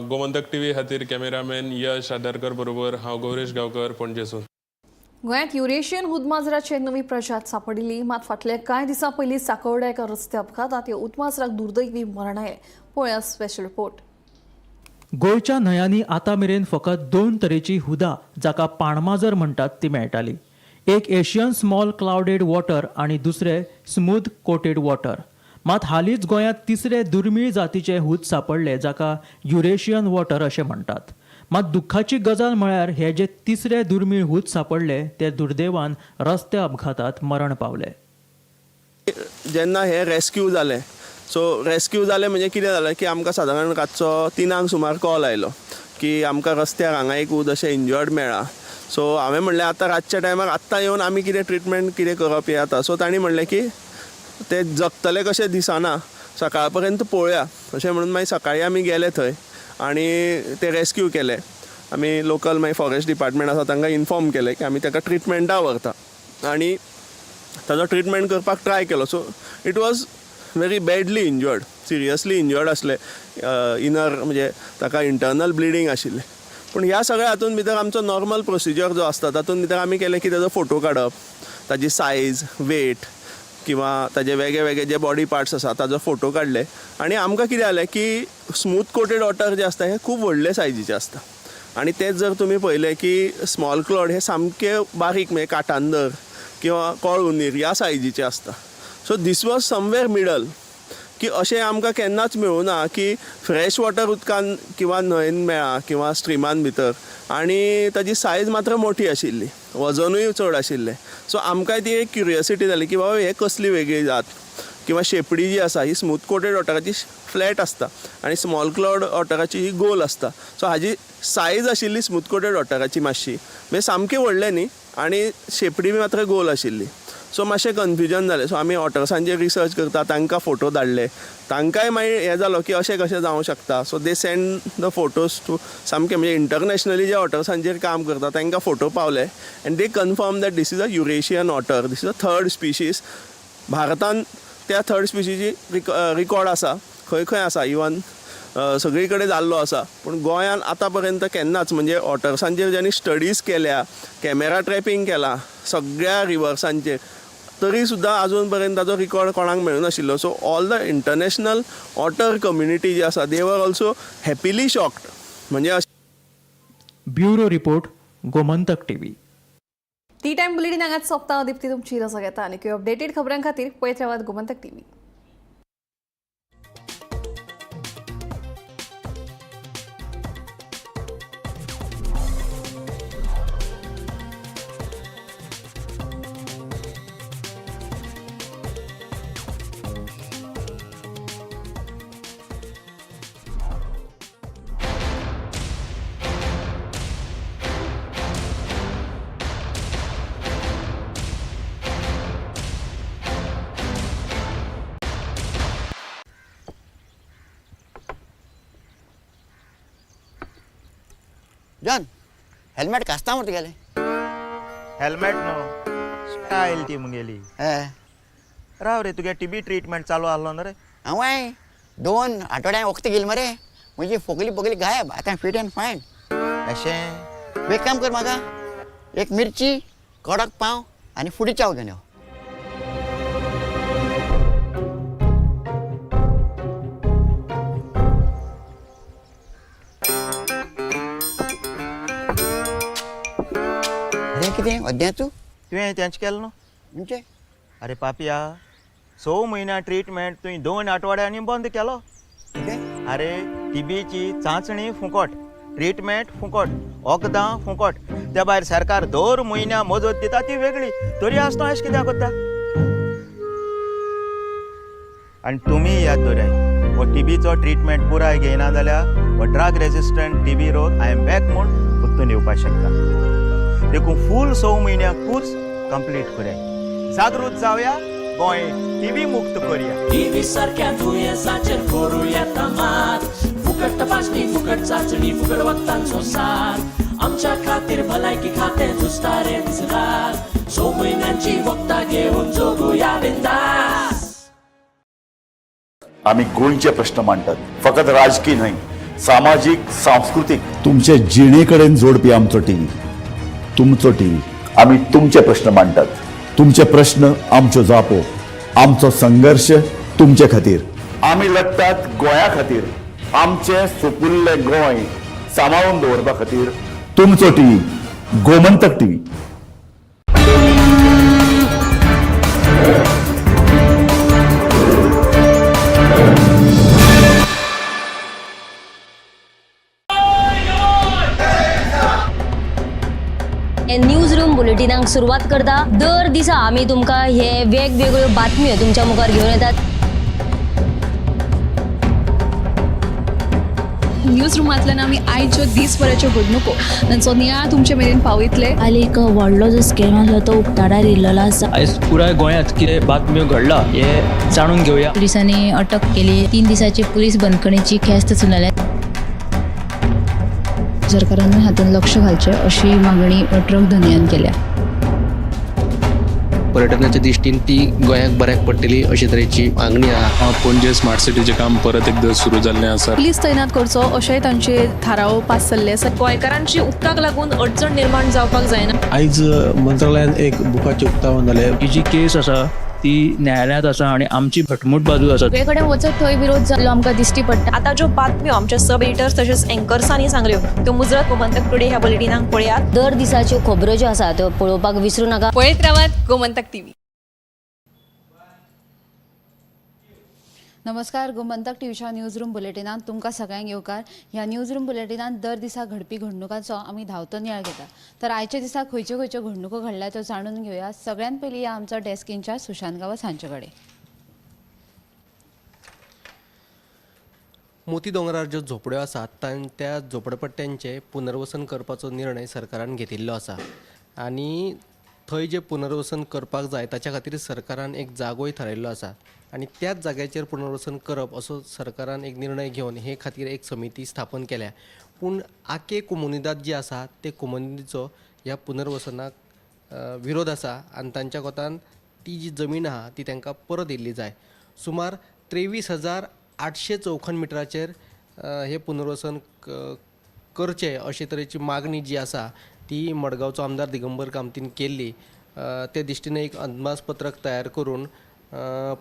गोमंतक टीव्ही खातीर कॅमेरामॅन यश आदरकर बरोबर हांव गौरेश गांवकर, पणजेसून. गोंयांत युरेशियन उदमाजराची नवी प्रजात सांपडिल्ली, मात फाटल्या कांय दिसां पयलीं साकोर्डा एका रस्ते अपघातांत ह्या उदमाजराक दुर्दैवी मरण आयलें. पळोवया स्पेशल रिपोर्ट. गोंयच्या न्हंयांनी आतां मेरेन फकत 2 तरेची हुदा, जाका पाणमाजर म्हणटात, ती मेळटाली. एक एशियन स्मॉल क्लावडेड वॉटर आनी दुसरे स्मूथ कोटेड वॉटर. मात हालींच गोंयांत तिसरे दुर्मीळ जातीचे हूद सांपडले, जाका युरेशियन वॉटर अशें म्हणटात. मात दुख्खाची गजाल म्हळ्यार हे जे तिसरे दुर्मीळ हूद सांपडले ते दुर्दैवान रस्त्या अपघातात मरण पावले. जेन्ना हे रेस्क्यू जालें, सो रेस्क्यू जालें म्हणजे कितें जालें की आमकां सादारण रातचो 3 सुमार कॉल आयलो की आमकां रस्त्यार हांगा एक ऊद अशें इंजर्ड मेळ्ळा. सो हांवें म्हणलें आतां रातच्या टायमार आत्तां येवन आमी कितें ट्रिटमेंट कितें करप हें आतां. सो तांणी म्हणलें की ते जगतले कशें दिसना, सकाळ पर्यंत पळोवया अशें म्हणून मागीर सकाळीं आमी गेले थंय आनी ते रेस्क्यू केले. आमी लोकल मागीर फॉरेस्ट डिपार्टमेंट आसा तांकां इन्फॉर्म केलें की आमी ताका ट्रिटमेंटा व्हरता आनी ताजो ट्रिटमेंट करपाक ट्राय केलो. So it was very badly injured, seriously injured आसलें, इनर म्हणजे ताका इंटरनल ब्लिडींग आशिल्लें. पूण ह्या सगळ्या हातून भितर आमचो नॉर्मल प्रोसिजर जो आसता तातूंत भितर आमी केलें की ताजो फोटो काडप, ताजी सायज, वेट, किंवा ताजे वेगळे वेगळे जे बॉडी पार्ट्स आसा ताजो फोटो काडले आनी आमकां कितें जालें की स्मूथ कोटेड ऑटर जे आसता हे खूब व्हडले सायजीचे आसता आनी तेच जर तुमी पळयलें की स्मॉल क्लॉड हे सामके बारीक म्हणजे काटांदर किंवा कोळ उंदीर ह्या सायजीचे आसता. So this was somewhere middle की अशें आमकां केन्नाच मेळूं की फ्रेश वॉटर उदकान किंवा न्हंयेन मेळ्ळा किंवा स्ट्रिमान भितर आनी ताजी सायज मात्र मोठी आशिल्ली, वजनूय चड आशिल्लें. सो आमकांय ती एक क्युरियोसिटी जाली की बाबा हे कसली वेगळी जात किंवा शेपडी जी आसा ही स्मूथ कोटेड ऑटराची फ्लॅट आसता आनी स्मॉल क्लॉड ऑटराची ही गोल आसता. सो हाजी सायज आशिल्ली स्मूथ कोटेड ऑटराची मातशी म्हणजे सामकी व्हडलें न्ही आनी शेपडी मात्र गोल आशिल्ली. सो मातशें कन्फ्युजन जालें. सो आमी ऑटर्सांचेर रिसर्च करता तांकां फोटो धाडले, तांकांय मागीर हें जालो की अशें कशें जावंक शकता. So they send the photos to सामकें म्हणजे इंटरनॅशनली जे ऑटर्सांचेर काम करता तांकां फोटो पावले and they confirm that this is a Eurasian otter, this is a third species. भारतान त्या थर्ड स्पिशीची रिकॉर्ड आसा, खंय खंय आसा, इवन सगळी कडेन जाल्लो आसा, पूण गोंयान आतां पर्यंत केन्नाच म्हणजे ऑटर्सांचेर ज्यांनी स्टडीज केल्या, कॅमेरा ट्रॅपिंग केला सगळ्या रिवर्सांचेर, तरी सुद्दां आजून पर्यंत ताजो रिकॉर्ड कोणाक मेळूं नाशिल्लो. So all the international otter community जी आसा they were also happily shocked. म्हणजे bureau report, Gomantak TV. Tea time bulletin हांगाच सोंपता. दीप्ती तुमची रजा घेता आनी अपडेटेड खबरां खातीर पळयत रावात गोमंतक टीव्ही. जॉन, हेल्मेट कास्ता मरे तुगेलें. हेल्मेट न्हू, स्टायल ती मुगेली. राव रे, तुगे टीबी ट्रिटमेंट चालू आहलो न्हू रे? हांवें 2 आठवड्यां वखद घेयलें मरे, म्हजी फोगली बोगली गायब, आतां फिट एंड फायन. अशें? एक काम कर, म्हाका एक मिरची, कडक पाव आनी फुडी चाव घेवन यो. कितें अद्याच तुवें तेंच केलें न्हू? म्हणजे? अरे पापया, 6 म्हयन्या ट्रिटमेंट तुवें 2 आठवड्यांनी बंद केलो. अरे टीबीची चांचणी फुकट, ट्रिटमेंट फुकट, वखदां फुकट, त्या भायर सरकार दर म्हयन्या मजत दिता ती वेगळी, तरी आसतना अशें कित्याक करता? आनी तुमी याद दवराय, हो टीबीचो ट्रिटमेंट पुराय घेयना जाल्यार हो ड्रग रेजिस्टंट टीबी रोग I am back म्हूण परतून येवपाक शकता. देखून फूल 6 म्हयन्या कोर्स कंप्लीट करया, जागृत जावया, गोंय टीबी मुक्त करया. टीबी सारक्या दुयेंसाचेर करूया मात, फुकट तपासणी, फुकट चाचणी, फुकट वखदांचो साथ, आमच्या खातीर भलायकी खातें झुजता रे दीस रात, 6 म्हयन्यांची वखदां घेवन जगुया बिंदास. आमी गोंयचे प्रश्न मांडटात, फकत राजकीय न्हय, सामाजीक, सांस्कृतीक, तुमचे जिणे कडेन जोडपी आमचो टीव्ही, तुमचो टीव्ही. आमी तुमचे प्रश्न मांडटात, तुमचे प्रश्न आमच्यो जापो, आमचो संघर्श तुमचे खातीर. आमी लढटात गोंया खातीर, आमचें सुपुल्लें गोंय सांबाळून दवरपा खातीर. तुमचो TV, Gomantak TV. News room बुलेटिनाक सुरवात करता. दर दिसा आमी तुमकां हे वेगवेगळ्यो बातम्यो तुमच्या मुखार घेवन येतात. न्यूज रुमांतल्यान आमी आयच्यो दीसभराच्यो घडणुको तांचो नियाळ तुमचे मेरेन पावयतले. आनी एक व्हडलो जो स्कॅम आसलो तो उक्ताडार येयल्लो आसा. आयज पुराय गोंयांत कितें बातम्यो घडला हे जाणून घेवया. पुलिसांनी अटक केली. 3 दिसाची पुलीस बंदखणीची ख्यास्त सुनायल्या. सरकारान हातूंत लक्ष घालचें अशी मागणी ट्रक धनयान केल्या. पर्यटनाच्या दृष्टीन ती गोंयाक बऱ्याक पडटली अशे तरेची मागणी आहा. पणजे स्मार्ट सिटीचें काम परत एकदां सुरू जाल्लें आसा. पुलीस तैनात करचो अशेंय तांचे थाराव पास जाल्ले आसा. गोंयकारांची उदकाक लागून अडचण निर्माण जावपाक जायना. आयज मंत्रालयान एक बुकाचें उक्तावण जालें. ही जी केस आसा ती न्यायालयांत आसा आनी आमची घटमूट बाजू आसा. सगळे कडेन वचत थंय विरोध जाल्लो आमकां दिश्टी पडटा. आतां ज्यो बातम्यो आमच्या सब एडिटर्स तशेंच एंकर्सांनी सांगल्यो त्यो मुजरत गोमंतक टुडे ह्या बुलेटिनाक पळयात. दर दिसाच्यो खबरो ज्यो आसा त्यो पळोवपाक विसरू नाका. पळयत रावात गोमंतक टीव्ही. नमस्कार, गोमंतक टीव्हीच्या न्यूज रूम बुलेटिनांत तुमकां सगळ्यांक येवकार. ह्या न्यूज रूम बुलेटिनांत दर दिसा घडपी घडणुकांचो आमी धांवतो नियाळ घेता. तर आयच्या दिसा खंयच्यो खंयच्यो घडणुको घडल्या त्यो जाणून घेवया. सगळ्यांत पयलीं या आमचो डेस्क इन्चार्ज सुशांत गांवस हांचे कडेन. मोती दोंगरार ज्यो झोपड्यो आसात त्या झोपडपट्ट्यांचें पुनर्वसन करपाचो निर्णय सरकारान घेतिल्लो आसा आनी थंय जें पुनर्वसन करपाक जाय ताच्या खातीर सरकारान एक जागोय थारायल्लो आसा आनी त्याच जाग्याचेर पुनर्वसन करप असो सरकारान एक निर्णय घेवन हे खातीर एक समिती स्थापन केल्या. पूण आके कोमुनिदाद जी आसा ते कोमुनिदादीचो ह्या पुनर्वसनाक विरोध आसा आनी तांच्या कोतान ती जी जमीन आहा ती तांकां परत येयल्ली जाय. सुमार 23,800 चौखण मिटराचेर हे पुनर्वसन करचें अशे तरेची मागणी जी आसा ती मडगांवचो आमदार दिगंबर कामतीन केल्ली. ते दृश्टीन एक अदमासपत्रक तयार करून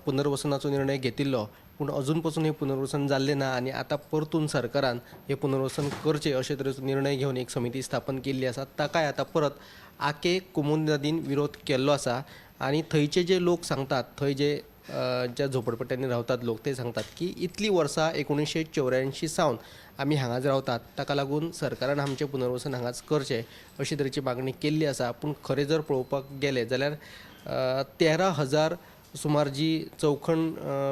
पुनर्वसनाचो निर्णय घेतिल्लो, पूण अजून पसून हें पुनर्वसन जाल्लें ना आनी आतां परतून सरकारान हें पुनर्वसन करचें अशे तरेचो निर्णय घेवन एक समिती स्थापन केल्ली आसा. ताकाय आतां परत आके कोमुनिदादीन विरोध केल्लो आसा आनी थंयचे जे लोक सांगतात, थंय जे ज्या झोपडपट्ट्यांनी रावतात लोक, ते सांगतात की इतलीं वर्सां 1984 सावन आमी हांगाच रावतात, ताका लागून सरकारान आमचें पुनर्वसन हांगाच करचें अशी तरेची मागणी केल्ली आसा. पूण खरें जर पळोवपाक गेलें जाल्यार 13,000 सुमार जी चौखण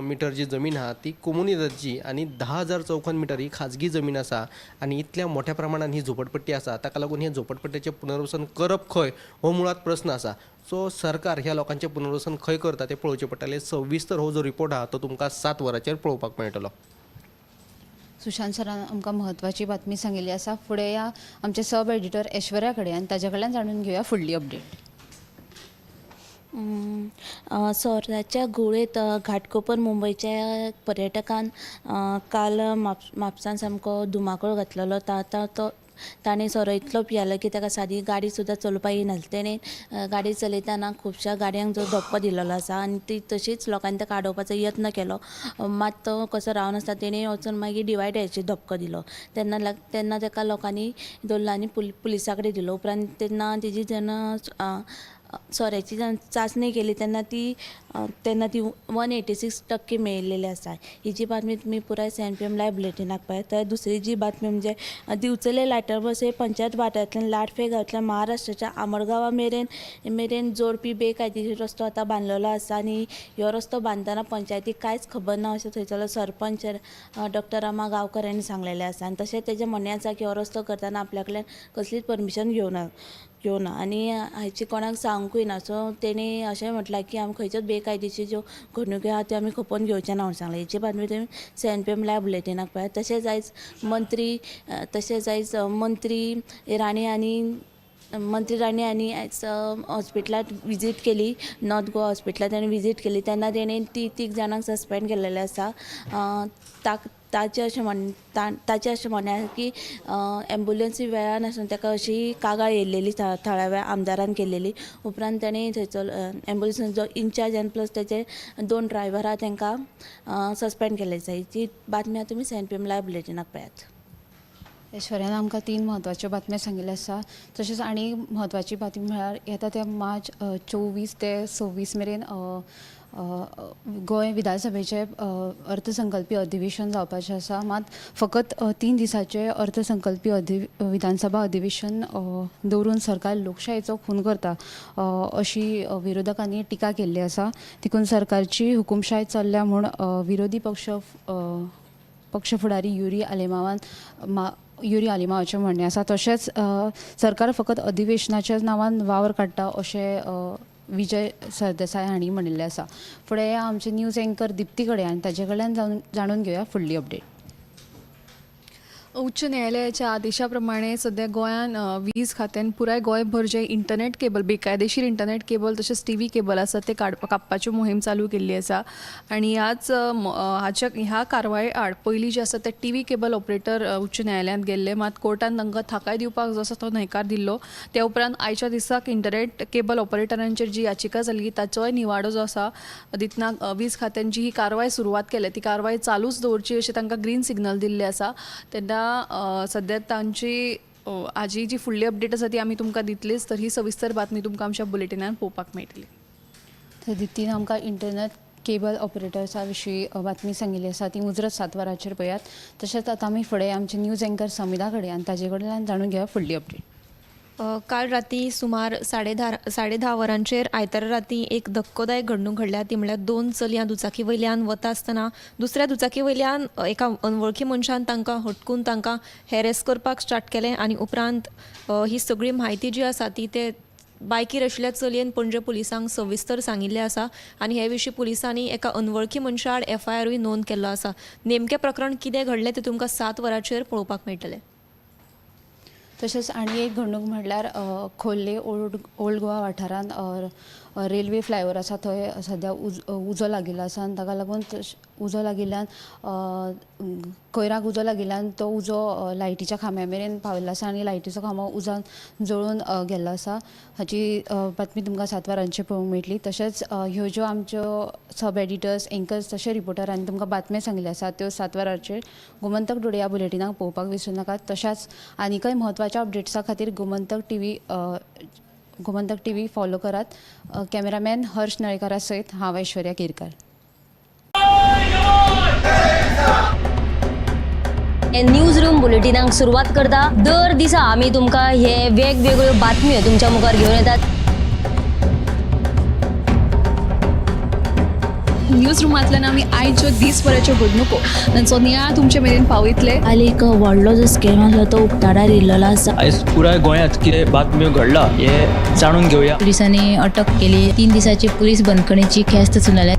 मिटर जी जमीन आहा ती कोमुनिदादची आनी 10,000 चौखण मिटर ही खाजगी जमीन आसा आनी इतल्या मोठ्या प्रमाणान ही झोपडपट्टी आसा, ताका लागून हे झोपडपट्ट्याचें पुनर्वसन करप खंय हो मुळांत प्रस्न आसा. सो सरकार ह्या लोकांचें पुनर्वसन खंय करता तें पळोवचें पडटलें. सविस्तर हो जो रिपोर्ट आहा तो तुमकां 7 वरांचेर पळोवपाक मेळटलो. सुशांत सरान आमकां म्हत्वाची बातमी सांगिल्ली आसा. फुडें या आमचे सब एडिटर ऐश्वर्या कडेन आनी ताच्या कडल्यान जाणून घेवया फुडली अपडेट. सोऱ्याच्या घुंवळेंत घाटकोपर मुंबयच्या पर्यटकान काल म्हापसान सामको धुमाकूळ घातलेलो. आतां तो ताणें सोरो इतलो पियालो की ताका सादी गाडी सुद्दां चलोवपाक येयनासली. तेणें गाडी चलयतना खुबश्या गाडयांक जो धपको दिलेलो आसा आनी ती तशीच लोकांनी ताका आडोवपाचो यत्न केलो, मात तो कसो रावनासता तेणें वचून मागीर डिवायडराचेर धपको दिलो. तेन्ना ताका लोकांनी धरलो आनी पुलिसा कडेन दिलो. उपरांत तेन्ना तेजी जेन्ना सोऱ्याची चांचणी केली तेन्ना ती 186% मेळिल्लेली आसा. ही जी बातमी तुमी पुराय 7 PM live बुलेटिनाक पळयात. तर दुसरी जी बातमी म्हणजे दिवचले लाटरबस हे पंचायत वाठारांतल्यान लाडफे गांवांतल्यान महाराष्ट्राच्या आमडगांवा मेरेन जोडपी बेकायदेशीर रस्तो आतां बांदलेलो आसा आनी ह्यो रस्तो बांदतना पंचायतीक कांयच खबर ना अशें थंयसरलो सरपंच डॉक्टर रमा गांवकर हांणी सांगलेलें आसा. आनी तशेंच तेजें म्हणणें आसा की हो रस्तो करतना आपल्या कडल्यान कसलीच परमिशन घेवना आनी हाची कोणाक सांगूंकूय ना. सो तेणी अशें म्हटलां की आमी खंयच्योच बेकायदेशीर ज्यो घडणुक्यो आहा त्यो आमी खपोवन घेवचे ना म्हूण सांगलें. हेची बातमी तुमी 7 PM live बुलेटिनाक पळयात. तशेंच आयज मंत्री राणे आनी आयज हॉस्पिटलांत विजीट केली, नॉर्थ गोवा हॉस्पिटलांत ताणें विजीट केली तेन्ना तेणें 3 जाणांक सस्पेंड केल्लेलें आसा. ताचें अशें म्हणणें आसा की एम्बुलन्सी वेळार नासून ताका अशी कागाळ येयलेली थळाव्या आमदारान केल्लेली. उपरांत ताणें थंयसर एम्बुलन्सीचो इन्चार्ज आनी प्लस तेचे 2 ड्रायव्हर आहा तांकां सस्पेंड केल्ले आसा. ही बातमी आतां तुमी 7 PM live बुलेटिनाक पळयात. ऐश्वर्यान आमकां 3 म्हत्वाच्यो बातम्यो सांगिल्ल्यो आसा. तशेंच आनी म्हत्वाची बातमी म्हळ्यार येता त्या मार्च 24 ते 26 मेरेन गोंय विधानसभेचें अर्थसंकल्पी अधिवेशन जावपाचें आसा. मात फकत 3 दिसाचें अर्थसंकल्पी विधानसभा अधिवेशन दवरून सरकार लोकशायेचो खून करता अशी विरोधकांनी टिका केल्ली आसा. देखून सरकारची हुकुमशाय चल्ल्या म्हूण विरोधी पक्ष फुडारी युरी आलेमावाचें म्हणणें आसा. तशेंच सरकार फकत अधिवेशनाच्या नांवान वावर काडटा अशें विजय सरदेसाय हांणी म्हणिल्लें आसा. फुडें आमचे न्यूज एंकर दिप्ती कडेन आनी ताचे कडल्यान जाणून घेवया फुडली अपडेट. उच्च न्यायालयाच्या आदेशा प्रमाणे सध्या गोंयान वीज खात्यान पुराय गोंयभर जे इंटरनेट केबल, बेकायदेशीर इंटरनेट केबल तशेंच टीव्ही केबल आसा ते कापपाची मोहीम चालू केल्ली आसा आनी ह्याच हाच्या ह्या कारवाये आड पयलीं जे आसा ते टीव्ही केबल ऑपरेटर उच्च न्यायालयांत गेल्ले, मात कोर्टान तांकां थाकाय दिवपाक जो आसा तो न्हयकार दिल्लो. त्या उपरांत आयच्या दिसाक इंटरनेट केबल ऑपरेटरांचेर जी याचिका जाल्ली ताचोय निवाडो जो आसा दितना वीज खात्यान जी ही कारवाय सुरवात केल्या ती कारवाय चालूच दवरची अशें तांकां ग्रीन सिग्नल दिल्लें आसा. तेन्ना सद्या तांची हाजी जी फुडली अपडेट आसा ती आमी तुमकां दितलीच. तर ही सविस्तर बातमी तुमकां आमच्या बुलेटिनान पळोवपाक मेळटली. तर दितीन आमकां इंटरनेट केबल ऑपरेटर्सा विशीं बातमी सांगिल्ली आसा ती मुजरत 7 वरांचेर पळयात. तशेंच आतां आमी फुडें आमचे न्यूज एंकर समिधा कडेन आनी ताजे कडल्यान जाणून घेवया फुडली अपडेट. काल राती सुमार 10:30 वरांचेर आयतारा राती एक धक्कोदायक घडणूक घडल्या. ती म्हळ्यार 2 चलयां दुचाकी वयल्यान वता आसतना दुसऱ्या दुचाकी वयल्यान एका अनवळखी मनशान तांकां हटकून तांकां हॅरेस करपाक स्टार्ट केलें आनी उपरांत ही सगळी म्हायती जी आसा ती ते बायकीर आशिल्ल्या चलयेन पणजे पुलिसांक सविस्तर सांगिल्लें आसा आनी हे विशीं पुलिसांनी एका अनवळखी मनशा आड एफआयआरूय नोंद केल्लो आसा. नेमकें प्रकरण कितें घडलें तें तुमकां 7 वरांचेर पळोवपाक मेळटलें. तशेंच आनी एक घडणूक म्हणल्यार खोर्ले ओल्ड गोवा वाठारांत रेल्वे फ्लायओवर आसा थंय सद्या उजो लागिल्लो आसा आनी ताका लागून उजो लागिल्ल्यान कोयराक उजो लागिल्ल्यान तो उजो लायटीच्या खांब्या मेरेन पाविल्लो आसा आनी लायटीचो खांबो उजान जळून गेल्लो आसा. हाची बातमी तुमकां 7 वरांचेर पळोवंक मेळटली. तशेंच ह्यो ज्यो आमच्यो सब एडिटर्स, एंकर्स तशें रिपोर्टरांनी तुमकां बातम्यो सांगिल्ल्यो आसा त्यो 7 वरांचेर गोमंतक टुडे ह्या बुलेटिनाक पळोवपाक विसरूं नाकात. तशेंच आनीकय म्हत्वाच्या अपडेट्सा खातीर गोमंतक टीव्ही फॉलो करात. कॅमेरामॅन हर्ष नळेकारा सयत हांव ऐश्वर्या केरकर. न्यूज रूम बुलेटिनाक सुरवात करता. दर दिसा आमी तुमकां हे वेगवेगळ्यो बातम्यो तुमच्या मुखार घेवन येतात. न्यूज रुमांतल्यान आमी आयच्यो दीसभराच्यो घडणुको तांचो नियाळ तुमचे मेरेन पावयतले. काल एक व्हडलो जो स्कॅम आसलो तो उक्ताडार येयल्लो आसा. आयज पुराय गोंयांत कितें बातम्यो घडला हे जाणून घेवया. पुलिसांनी अटक केली, 3 दिसाची पुलीस बंदखणीची ख्यास्त सुनायल्या.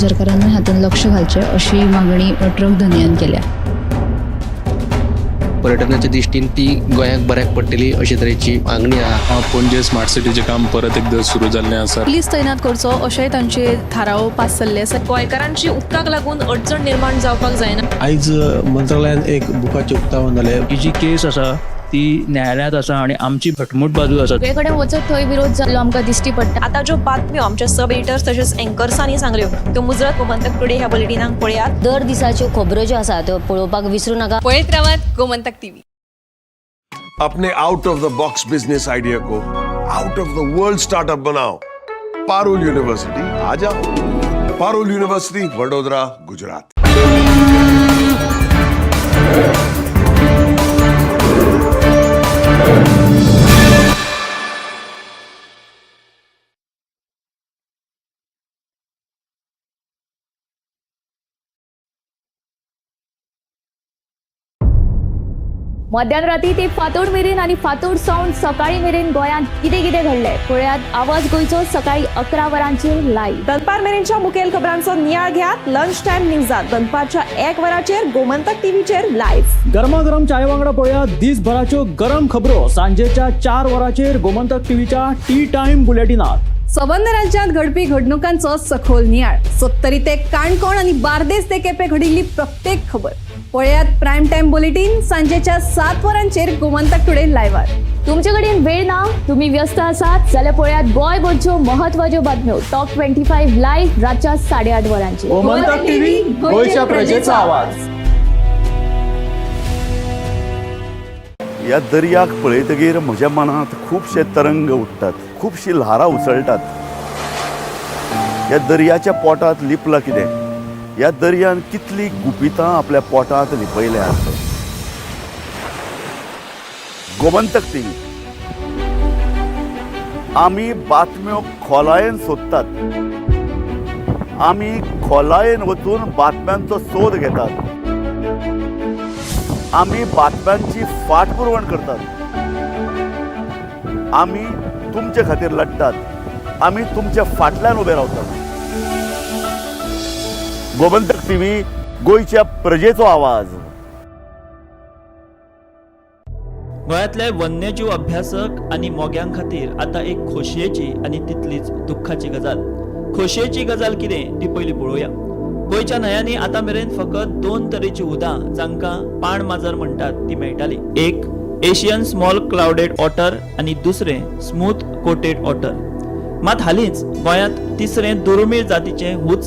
सरकारान हातूंत लक्ष घालचें अशी मागणी ट्रक धनयान केल्या. पर्यटनाच्या दृश्टीन ती गोंयाक बऱ्याक पडटली अशे तरेची मागणी आहा. पणजे स्मार्ट सिटीचें काम परत एकदां सुरू जाल्लें आसा. पुलीस तैनात करचो अशेंय तांचे थाराव पास जाल्ले आसा. गोंयकारांची उदकाक लागून अडचण निर्माण जावपाक जायना. आयज मंत्रालयान एक बुकाचें उक्तावण जालें. ही जी केस आसा ती न्यायालयांत आसा आनी आमची घटमूट बाजू आसा. सगळे कडेन वचत थंय विरोध जाल्लो आमकां दिश्टी पडटा. आतां ज्यो बातम्यो आमच्या सब एडिटर्स तशेंच एंकर्सांनी सांगल्यो त्यो मुजरत गोमंतक टुडे ह्या बुलेटिनाक पळयात. दर दिसाच्यो खबरो ज्यो आसा त्यो पळोवपाक विसरूं नाका. पळयत रावात गोमंतक टीव्ही. अपने out of the box business idea को out of the world startup बनाओ. पारुल यूनिवर्सिटी आ जाओ. पारुल यूनिवर्सिटी, वडोदरा, गुजरात. मध्यान राती ते फांतोड मेरेन आनी फांतोड सावन सकाळी मेरेन गोंयांत कितें कितें घडलें पळयात आवाज गोंयचो सकाळी 11 वरांचेर लायव्ह. दनपार मेरेनच्या मुखेल खबरांचो नियाळ घेयात लंच टायम न्यूजात दनपारच्या 1 वराचेर गोमंतक टीव्हीचेर लायव्ह. गरमागरम चाय वांगडा पळयात दीसभराच्यो गरम खबरो सांजेच्या 4 वरांचेर गोमंतक टीव्हीच्या टी टायम बुलेटिनात. सबंद राज्यांत घडपी घडणुकांचो सखोल नियाळ. सत्तरी ते काणकोण आनी बार्देस ते केपें घडिल्ली प्रत्येक खबर पळयात प्रायम टायम बुलेटीन सांजेच्या 7 वरांचेर गोमंतक टुडे लायव्हार. तुमचे कडेन वेळ ना, तुम्ही व्यस्त आसात जाल्यार पळयात गोंयभरच्यो म्हत्वाच्यो बातम्यो टॉप 25 लायव्ह रातच्या 8:30 वरांचेर. गोमंतक टीव्ही, गोंयच्या प्रजेचा आवाज. ह्या दर्याक पळयतगीर म्हज्या मनांत खुबशे तरंग उठ्ठात, खुबशी ल्हारां उसळटात. ह्या दर्याच्या पोटांत लिपलां कितें? ह्या दर्यान कितली गुपितां आपल्या पोटांत लिपयल्यात. गोमंतक टीव्ही, आमी बातम्यो खोलायेन सोदतात, आमी खोलायेन वचून बातम्यांचो सोद घेतात, आमी बातम्यांची फाटपुरवण करतात, आमी तुमचे खातीर लढटात, आमी तुमच्या फाटल्यान उबे रावतात. गोमंतक टीव्ही, गोंयच्या प्रजेचो आवाज. गोंयांतले वन्यजीव अभ्यासक आनी मोग्यां खातीर आतां एक खोशयेची आनी तितलीच दुख्खाची गजाल. खोशयेची गजाल कितें ती पयलीं पळोवया. गोंयच्या न्हंयांनी आतां मेरेन फकत दोन तरेची हुदां जांकां पाण माजर म्हणटात ती मेळटाली. एक एशियन स्मॉल क्लावडेड ऑटर आनी दुसरें स्मूथ कोटेड ऑटर. मात हालींच गोंयांत तिसरें दुर्मीळ जातीचें हूद.